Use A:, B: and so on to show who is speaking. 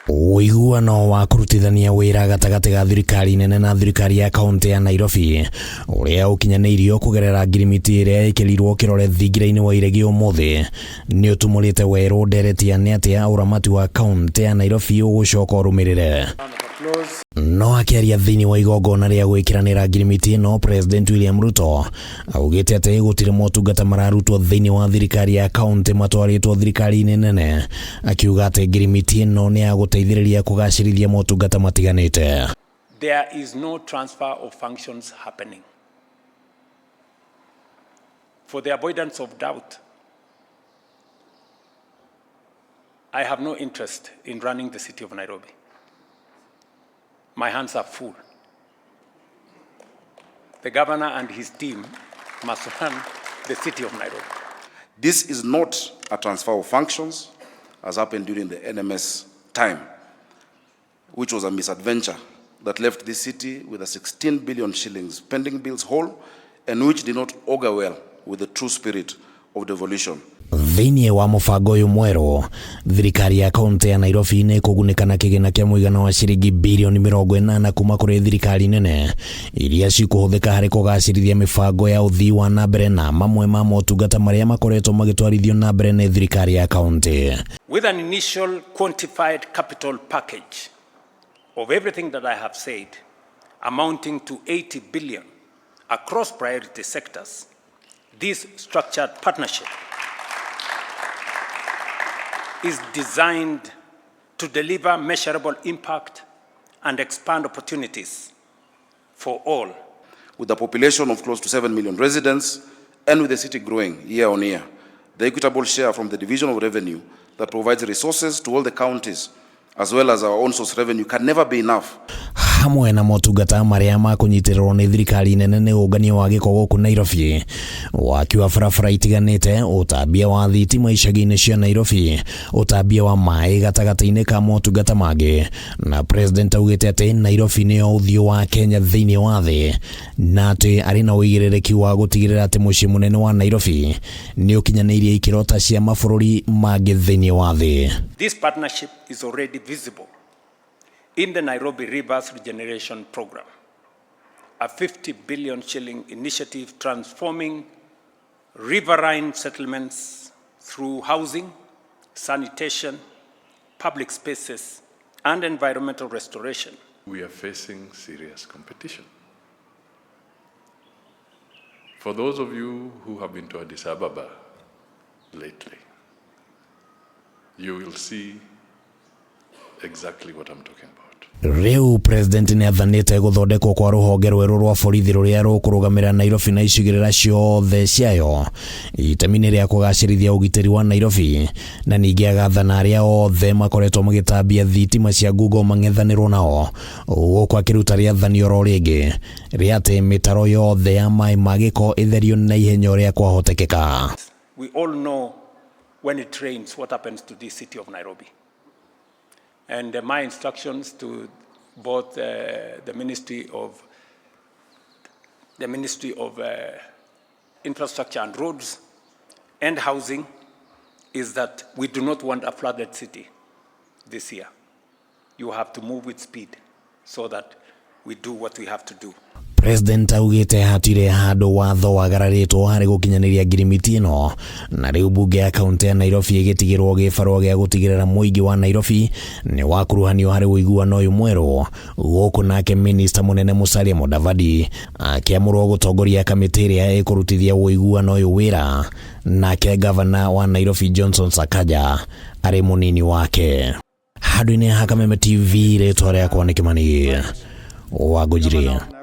A: Ũiguano wa kũrutithania wĩra gatagatĩ ga thirikari nene na thirikari ya kaunti ya Nairobi ũrĩa ũkinyanĩirio kũgerera ngirimiti ĩrĩa ĩkĩrirwo kĩrore thingira-inĩ wa iregi ũmũthĩ nĩ ũtumũrĩte werũ ndereti ya nĩ atĩa ũramati wa kaunti ya Nairobi ũgũcoka ũrũmĩrĩre. No akĩaria thĩinĩ wa igongona rĩa gwĩkĩranĩra ngirimiti ĩno, President William Ruto augĩte atĩ gũtirĩ motungata mararutwo thĩinĩ wa thirikari ya kaunti matwarĩtwo thirikari-inĩ nene, akiuga atĩ ngirimiti ĩno nĩ ya gũteithĩrĩria kũgacĩrithia motungata matiganĩte.
B: There is no transfer of functions happening. For the avoidance of doubt, I have no interest in running the city of Nairobi. My hands are full. The governor and his team must run the city of Nairobi.
C: This is not a transfer of functions as happened during the NMS time, which was a misadventure that left this city with a 16 billion shillings pending bills hole and which did not augur well with the true spirit of devolution.
A: Thĩinĩ wa mũbango ũyũ mwerũ, thirikari ya kaunti ya Nairobi nĩ ĩkũgunĩka na kĩgĩna kĩa mũigana wa ciringi birioni 80 kuma kũrĩ thirikari nene iria cikũhũthĩka harĩ kũgacĩrithia mĩbango ya ũthii wa na mbere na mamwe ma motungata marĩa makoretwo magĩtwarithio na mbere nĩ thirikari ya kaunti.
B: With an initial quantified capital package of everything that I have said, amounting to 80 billion across priority sectors, this structured partnership is designed to deliver measurable impact and expand opportunities for all.
C: With a population of close to 7 million residents and with the city growing year on year, the equitable share from the division of revenue that provides resources to all the counties as well as our own source revenue can never be enough.
A: Hamwe na motungata marĩa makũnyitĩrĩrwo nĩ thirikari nene nĩ ũngania wa gĩko gũkũ Nairobi, waki wa barabara itiganĩte, ũtambia wa thitima icagi-inĩ cia Nairobi, ũtambia wa maĩ gatagatĩ-inĩ ka motungata mangĩ, na President augĩte atĩ Nairobi nĩyo ũthiũ wa Kenya thĩinĩ wa thĩ na atĩ arĩ na ũigĩrĩrĩki wa gũtigĩrĩra atĩ mũciĩ mũnene wa Nairobi nĩ ũkinyanĩirie ikĩro ta cia mabũrũri mangĩ thĩinĩ wa thĩ.
B: This partnership is already visible in the Nairobi Rivers Regeneration Program, a 50 billion shilling initiative transforming riverine settlements through housing, sanitation, public spaces, and environmental restoration.
D: We are facing serious competition. For those of you who have been to Addis Ababa lately, you will see exactly what I'm talking about.
A: Rĩu President nĩ athanĩte gũthondekwo kwa rũhonge rwerũ rwa borithi rũrĩa rũkũrũgamĩrĩra Nairobi na icigĩrĩra ciothe ciayo itemi-inĩ rĩa kũgacĩrithia ũgitĩri wa Nairobi, na ningĩ agathana arĩa othe makoretwo magĩtambia thitima cia ngungo mang'ethanĩrwo nao, gũkũ akĩruta rĩathani oro rĩngĩ rĩa atĩ mĩtaro yothe ya maĩ ma gĩko ĩtherio na ihenya ũrĩa kwahotekeka.
B: We all know when it rains what happens to this city of Nairobi. And my instructions to both the Ministry of Infrastructure and Roads and Housing is that we do not want a flooded city this year. You have to move with speed so that we do what we have to do.
A: President augĩte hatirĩ handũ watho wagararĩtwo harĩ gũkinyanĩria ngirimiti ĩno, na rĩu mbunge ya kaunti ya Nairobi ĩgĩtigĩrwo gĩbarũa gĩa gũtigĩrĩra mũingĩ wa Nairobi nĩ wakuruhanio harĩ ũiguano ũyũ mwerũ, gũkũ nake minista mũnene Musalia Mudavadi akĩamũrwo gũtongoria kamĩtĩ ĩrĩa ĩkũrutithia ũiguano ũyũ wĩra, nake gavana wa Nairobi Johnson Sakaja arĩ mũnini wake. Handũ-inĩ ha Kameme TV, rĩtwa rĩakwa nĩ Kĩmani wa Ngũnjiri.